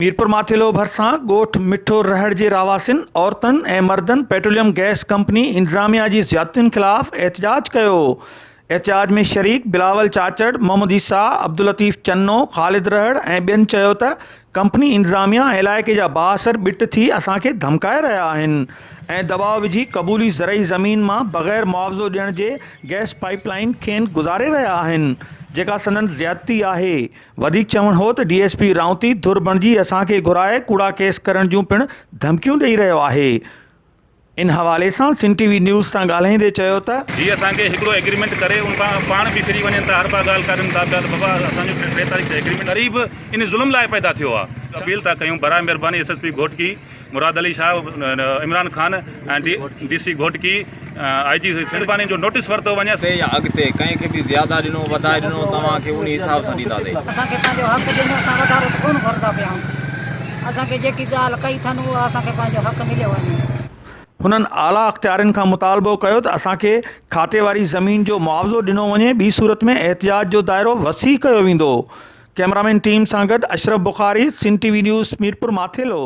ميرپورماٿيلو ڀرسان ڳوٺ مٺو رهڙ جي رهواسين عورتن ۽ مردن پيٽروليم گئس ڪمپني انتظاميا جي زيادتين خلاف احتجاج ڪيو. احتجاج ۾ شريڪ بلاول چاچڙ، محمد عيسيٰ، عبداللطيف چنو، خالد رهڙ ۽ ٻين چيو ته ڪمپني انتظاميا ۽ علائقي جا بااثر ٻٽ ٿي اسان کي ڌمڪائي رهيا آهن ۽ دٻاء وجهي قبولي زرعي زمين مان بغير معاوضو ڏيڻ جي گئس پائيپ لائين کين گذاري رهيا آهن جيڪا سندن زيادتي آهي. وڌيڪ چوڻ هو ته ڊي ايس پي رائونتي ڌر بڻجي اسان کي گهرائي ڪوڙا ڪيس ڪرڻ جون پڻ ڌمڪيون ڏئي رهيو آهي. ان حوالي سان سنڌ ٽي وي نيوز سان ڳالهائيندي چيو ته. هي اسان کي هڪڙو ايگريمينٽ ڪري ان کان پاڻ به ڦري وڃن ٿا هر با ڳالهه ڪرن ٿا پيا ته بابا اسان جو ٽي تاريخ تي ايگريمينٽ غريب ان ظلم لاء پيدا ٿيو آ. اپيل ٿا ڪيون براء مهرباني S S P Ghotki Murad Ali Shah Imran Khan ۽ D C Ghotki I G Sindh باني جو نوٽيس ورتو وڃي. تي يا اڳتي ڪنهن کي به زياده ڏنو وڌائي ڏنو توهان کي انهي حساب سان ڏينداسين. اسان کي پنهنجو حق ڏنو اسان وڌارو ته ڪونه گهرندا پيا آهيون اسان کي جيڪي ڳالهه ڪئي اٿن اها اسان کي پنهنجو حق مليو وڃي. هنن اعليٰ اختيارين کان مطالبو ڪيو ته اسان کي کاتي واري زمين جو معاوضو ڏنو وڃي ٻي صورت ۾ احتجاج جو دائرو وسيع ڪيو ويندو. ڪئميرامين ٽيم سان گڏ Ashraf Bukhari, Sindh T V news, Mirpur Mathelo.